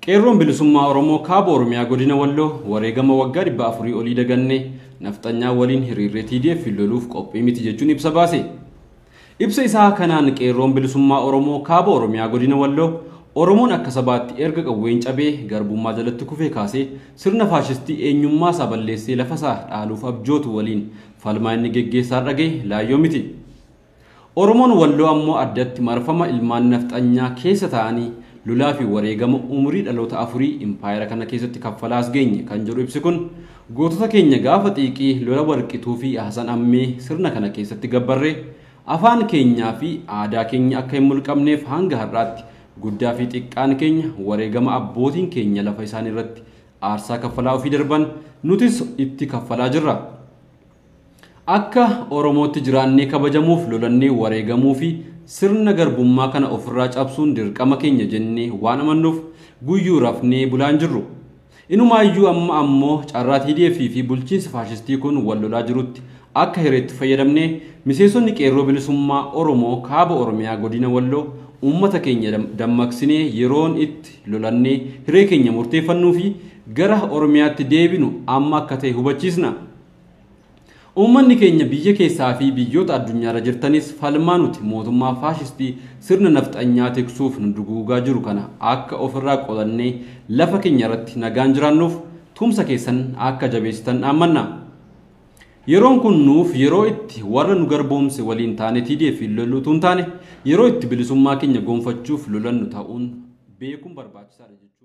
Qeerroon bilisummaa Oromoo kaaba Oromiyaa godina Walloo wareegama waggaa 400 olii dagannee nafxanyaa waliin hiriirree TDF loluuf qophii miti jechuun ibsa baase. Ibsa isaa kanaan qeerroon bilisummaa Oromoo kaaba Oromiyaa godina Walloo Oromoon akka sabaatti erga qawween cabee garbummaa jalatti kufee kaasee sirna faashistii eenyummaa isaa balleessee lafa isaa dhaaluuf abjootu waliin falmaa inni geggeessaa dhagaye laayyoo miti. Oromoon Walloo ammoo addatti marfama ilmaan nafxanyaa keessa ta'anii lolaa fi wareegama umurii dhaloota afurii impaayera kana keessatti kaffalaas geenye kan jedhu ibsi kun gootota keenya gaafa xiiqii lola warqituu fi Hasan Ammee sirna kana keessatti gabbarree afaan keenyaa fi aadaa keenya akka hin mulqabneef hanga har'aatti guddaa fi xiqqaan keenya wareegama abbootiin keenya lafa isaan irratti aarsaa kaffalaa ofii darban nutis itti kaffalaa jirra. Akka Oromootti jiraannee kabajamuuf lolannee wareegamuu fi sirna garbummaa kana ofirraa cabsuun dirqama keenya jennee waan amannuuf guyyuu rafnee bulaan jirru. Inumaayyuu amma ammoo carraa TDF fi bulchiinsa faashistii kun wal lolaa jirutti akka hireetti fayyadamnee miseensonni qeerroo bilisummaa Oromoo kaaba Oromiyaa godina Walloo uummata keenya dammaqsinee yeroon itti lolannee hiree keenya murteeffannuu fi gara Oromiyaatti deebinu amma akka ta'e hubachiisna. Uummanni keenya biyya keessaa fi biyyoota addunyaarra jirtanis falmaa nuti mootummaa faashistii sirna nafxanyaa tiksuuf nu duguugaa jiru kana akka ofirraa qolannee lafa keenya irratti nagaan jiraannuuf tumsa keessan akka jabeessitan dhaammanna. Yeroon kun nuuf yeroo itti warra nu garboomse waliin taane TDF lollu utuu hin taane yeroo itti bilisummaa keenya gonfachuuf lolannu ta'uun beekuun barbaachisaadha jechuudha.